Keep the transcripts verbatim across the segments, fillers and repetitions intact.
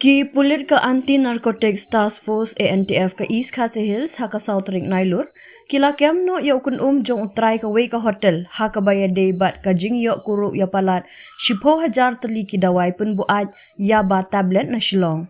Ki pulit ka Anti Narcotics Task Force, A N T F, ka East Khasi Hills ha ka saw tarik Nailur ki la kem noh ïa u kynum jong u trai kawei ka hotel ha kaba ïadei bad ka jingïoh kurup ïapalat shiphew hajar tylli ki dawai pynbuaid yaba tablet na Shillong.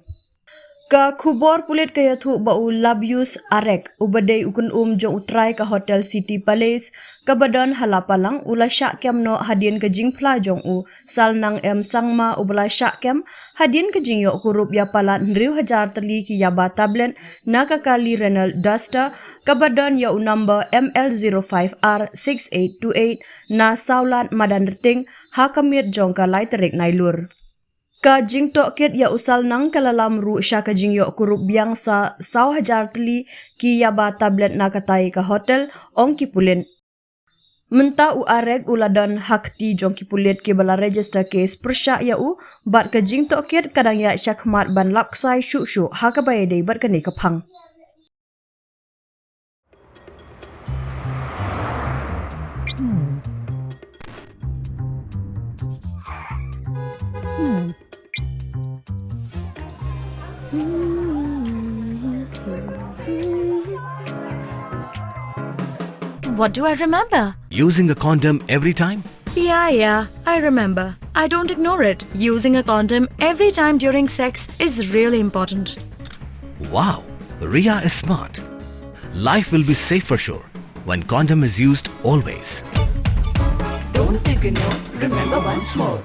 Ka khubor pulit ka ïathuh ba u Labius Arek, uba dei u kynum jong u trai ka Hotel City Palace kaba don ha Lapalang, u la shah kem noh hadien ka jingphla jong u Salnang M Sangma, uba la shah kem hadien ka jingïoh kurup ïapalat hynriew hajar tylli ki yaba tablet na ka kali Renault Duster kaba don ïa u number M L zero five R six eight two eight na Sawlad Madanrting ha ka miet jong ka lai tarik Nailur. Ka jingtohkit ïa u Salnang ka la lam ruh sha ka jingïoh kurup biang sa saw hajar tylli ki yaba tablet na katai ka hotel, ong ki pulit. Mynta u Arek u la don ha kti jong ki pulit kiba la register case pyrshah ïa u, bad ka jingtohkit ka dang ïaid shakhmat ban lap ksai shuh shuh ha kaba ïadei bad kane ka phang. What do I remember? Using a condom every time? Yeah, yeah, I remember. I don't ignore it. Using a condom every time during sex is really important. Wow, Ria is smart. Life will be safe for sure when condom is used always. Don't ignore, remember once more.